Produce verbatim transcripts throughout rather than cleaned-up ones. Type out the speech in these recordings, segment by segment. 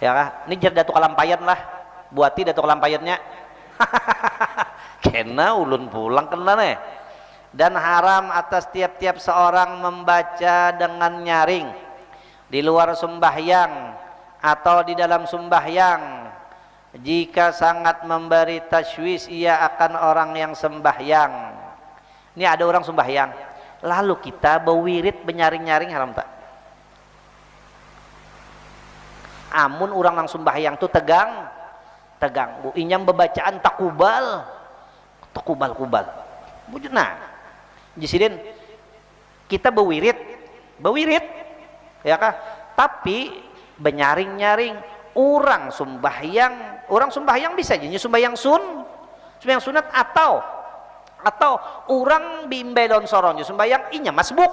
Ya kah? Ini jar Datuk Kalampayan lah. Buati Datuk Kalampayannya. Kena ulun pulang kena nih. Dan haram atas tiap-tiap seorang membaca dengan nyaring di luar sembahyang atau di dalam sembahyang. Jika sangat memberi tashwish ia akan orang yang sembahyang. Ini ada orang sembahyang, lalu kita berwirid, menyaring-nyaring, haram tak? Amun orang nang sembahyang tu tegang, tegang. Bu, inyam bebacaan takubal, takubal-kubal. Bujur nah. Jisidin, kita berwirid, berwirid, ya kah? Tapi menyaring-nyaring, orang sembahyang, orang sembahyang bisa aja sembahyang sun, sembahyang sunat atau atau orang bimbai daun sorong je sembahyang, inya masbuk,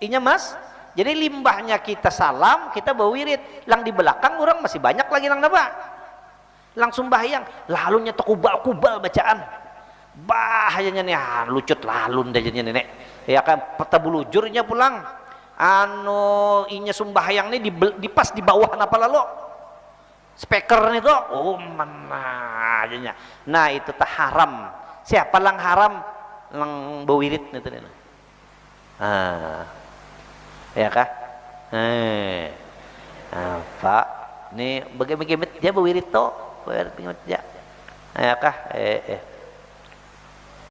inya mas. Jadi limbahnya kita salam, kita berwirid, lang di belakang orang masih banyak lagi nang napa, lang sembahyang, lalunya tekubal-kubal bacaan. Bah, hanya nih, ah, lucut lalun dah jadinya nenek. Ya kan, peta bulujurnya pulang. Anu, inya sembahyang nih di, di pas di bawah napa lalu? Speaker nih tuh, oh mana aja. Nah, itu tah haram. Siapa lang haram? Lang bewirid nih tuh. Ah. Ya kah? Eh. Apa? Nih, bagaimana dia bewirid tuh? Bewirid ya. Ya kah? Eh, eh.